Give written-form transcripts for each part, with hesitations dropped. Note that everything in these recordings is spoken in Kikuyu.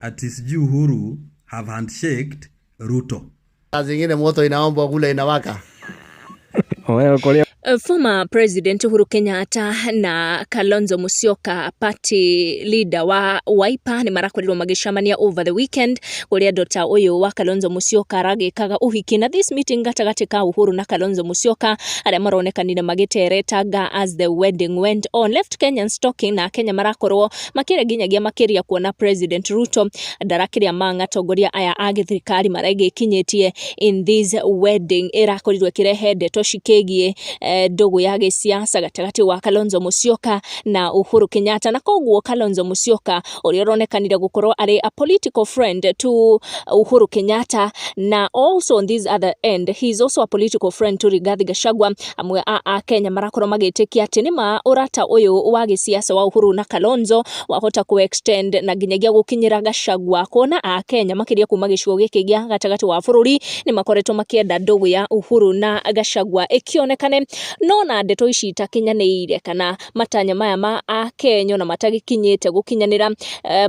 Ati sijui Uhuru have handshaked Ruto. Saa zingine moto inaombwa kule inawaka. Wewe kuria. Former President Uhuru Kenyatta na Kalonzo Musyoka, party leader wa Wiper, nĩ marakorirwo magĩcemania over the weekend kũrĩa ndota ũyũ wa Kalonzo Musyoka aragĩkaga ũhiki. Na this meeting gatagatĩ ka Uhuru na Kalonzo Musyoka, arĩa maronekanire magĩteretanga as the wedding went on, left Kenyans talking, na Kenya marakorwo makĩria nginyagia makĩria kuona President Ruto ndarakĩria mang'a atongoria aya a gĩthirikari maregĩkinyĩtie in this wedding ĩrakorirwo ĩkĩrehe ndeto cikĩgiĩ ndũgũ ya gĩsiasa gatagatĩ wa Kalonzo Musyoka na Uhuru Kenyatta. Na koguo Kalonzo Musyoka, ũrĩa ũronekanire gũkorwo arĩ a political friend to Uhuru Kenyatta, na also on this other end he is also a political friend to Rigathi Gachagua, amwe a Akenya marakorwo magĩtĩkia atĩ nĩma ũrata ũyũ wa gĩsiasa wa Uhuru na Kalonzo wahota ku extend na nginyagia gũkinyĩra Gachagua, kuona Akenya makĩria kuma gĩcigo gĩkĩ gĩa gatagatĩ wa bũrũri nĩ makoretwo makĩenda ndũgũ ya Uhuru na Gachagua ĩkĩonekane. No na ndeto ici itakinyanĩire kana matanya maya ma Akenya ona matagĩkinyĩte gũkinyanĩra,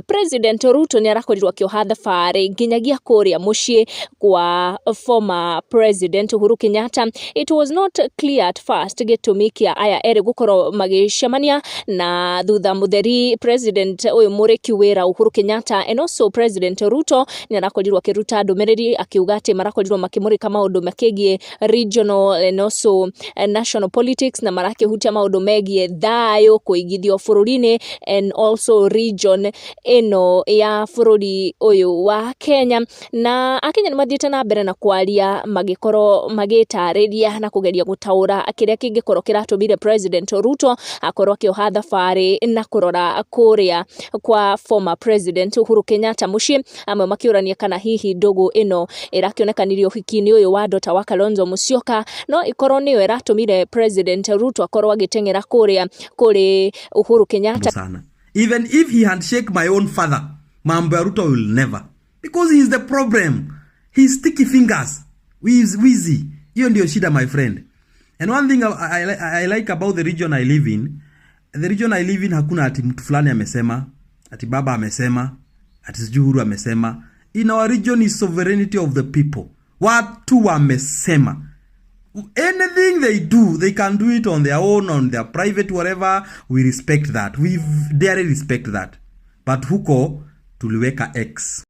President Ruto nĩ arakorirwo akĩoha thabarĩ nginyagia kũrĩa mũciĩ kwa former President Uhuru Kenyatta. It was not clear at first gĩtũmi kĩa aya erĩ gũkorwo magĩcemania, na thutha mũtheri President ũyũ mũrĩki wĩra Uhuru Kenyatta and also President Ruto nĩ arakorirwo akĩruta ndũmĩrĩri akiuga atĩ marakorirwo makĩmũrĩka maũndũ makĩgiĩ regional and also national politics, na marakĩhutia maũndũ megiĩ thayũ kũigithio bũrũri-inĩ and also region ĩno ya bũrũri ũyũ wa Kenya. Na Akenya nĩ mathiĩte na mbere na kwaria, magĩkorwo magĩtarĩria na kũgeria gũtaũra kĩrĩa kĩngĩkorwo kĩratũmire President Ruto akorwo akĩoha thabarĩ na kũrora kũrĩa kwa former President Uhuru Kenyatta mũciĩ, amwe makĩũrania kana hihi ndũgũ ĩno ĩrakĩonekanirie ũhiki-inĩ ũyũ wa ndota wa Kalonzo Musyoka no ĩkorwo nĩyo ĩratũmire President Ruto akorwo agĩteng'era kũrĩa kũrĩ Uhuru Kenyatta. Sana. Even if he handshake my own father, mambo ya Ruto will never. Because he is the problem. His sticky fingers. Wizi. Hiyo ndio shida, my friend. And one thing I like about the region I live in, the region I live in, hakuna ati mtu fulani amesema, ati baba amesema, ati sijui Uhuru amesema. In our region is sovereignty of the people. Watu wamesema. Anything they do, they can do it on their own, on their private whatever. We respect that. We dearly respect that. But huko tuliweka X.